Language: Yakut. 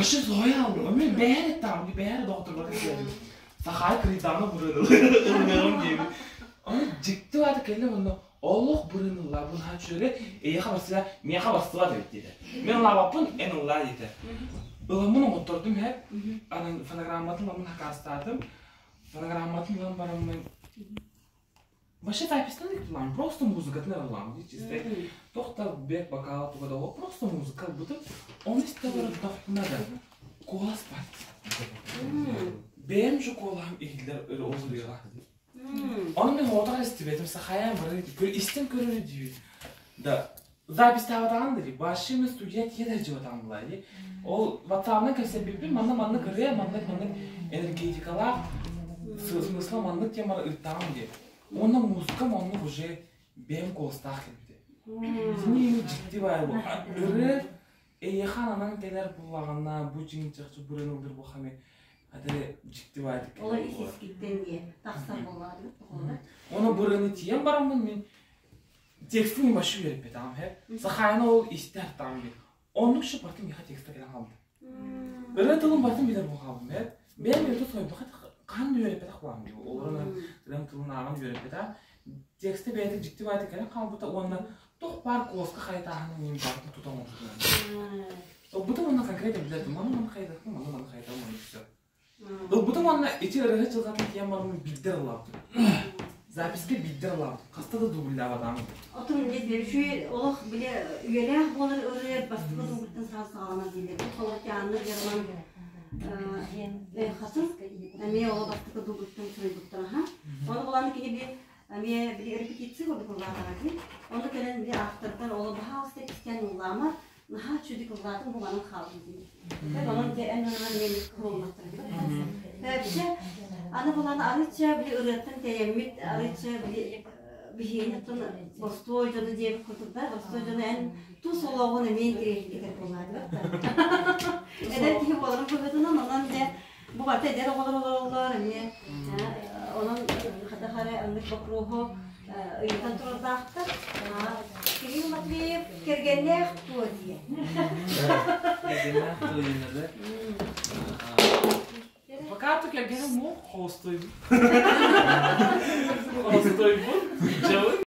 Вообще соһуйа алдым. Мен бэйэр эттэҕим, бэйэр доҕотторбор кэпсээтим. Сахаай кырыйдаҕына бырыын ылыаҕым диэбит. Ону дьикти баата кэллэ уонна олох бырыын ыллаа, бу наһаа үчүгэй, эйиэхэ барсыа, миэхэ барсыбат эбит диэтэ. Мен ылаабаппын, эн ыллаа диэтэ. Ыламмын оҥоттордум иһэ, анан фонограмматын ыламмын хакаастаатым. Фонограмматын ылан бараммын Вообще записьтан ыллаам, просто музыкатын ыллаам дии чисто. Туох да бэк бокал туга да просто музыка ылбытым. Ону истэ олордохпуна да куолас бар. Бэйэм же куолаһым иһиллэр ол ырыаҕа. Ону мин оҕотох истибэтим, сахайаан бары истэн көрөр диибин. Да записьтаабатаҕым да дии, вообще мен студия тиийэ да сылдьыбатаҕым буолаа дии. Ол ватсабынан кэпсэппиппин манна маннык ырыа, маннык маннык энергетикалаах смысла маннык теманы ыыттаҕым дии. Уонна музыкам оннук уже бэйэм куоластаах кэлбитэ. Итини дьикти баай бу. Ырыа эйиэхэ ананан кэлэр буллаҕына бу дьиҥ чахчы бырын ылдыр бу хами аты дьикти баайдык Ол ис-искиттэн диye тахсар буоллаҕа. Оны бырыны тиийэн бараммын мин Текстин вообще үөрэппэтэҕим һэ. Сахаайаны ол истэ артаҕым диye. Оннук шы бартын миэхэ текстэ кэлэн хаалбыта. Ырыа тылын бартын билэр буолаабым ээ. Бэйэм өтө сойдуха хаан да үөрэппэтэх буолаам дии. Олорон ырыам тылын ааҕан үөрэппэтэх. Текстэ бэйэтэ дьикти баайта кэлэн хаалбыта уонна туох баар куоска хайытааһынын мин бартын тутан оҥорбутум. Ылбытым уонна конкретно билэрдим. Маны маны хайдахпын, маны маны хайдам, маны все. Ылбытым уонна ити ырыаһыт дьылҕатын тиийэн бараммын биирдэ ыллаабытым. Записка биирдэ ыллаабытым. Хаста да дубльдаабатаҕым. Отун дьэ үчүгэй олох бile үйэлээх буолар ырыа бастакы дубльтан саас саҕаланар дииллэр. Бу холобур Анна Герман хатын эмиэ ол бастакы дубльтан суруйбуттар аха. Ону булан кини би эмиэ били репетиция курдук ыллаатаҕа дии. Ону кэлэн били автордар оло баһаалыста истэн ыллаама наһаа үчүгэй ыллаатым буланан хаалдым дии. Онон дьэ эн онон мен куруллахтар Вообще аны булан арыча били ырыаттан тэйэммит арыча били биһиэни оттон бостуой дьону диэбит курдук да бостуой дьону эн тус олоҕун эмиэ интириэһиргэтэр буолаадыбат эдэр киһи буоларын быһыытынан онон дьэ бу барыта эдэр оҕолор олороллор эмиэ онон хата-хара оннук боппуруоһу ыйытан турардаахтар. Кирилл Матвеев кэргэннээх туо диye. Кэргэннээх туо диэннэрэ. Пока то кэргэним муох холостойбун. Холостойбун. Дьабын.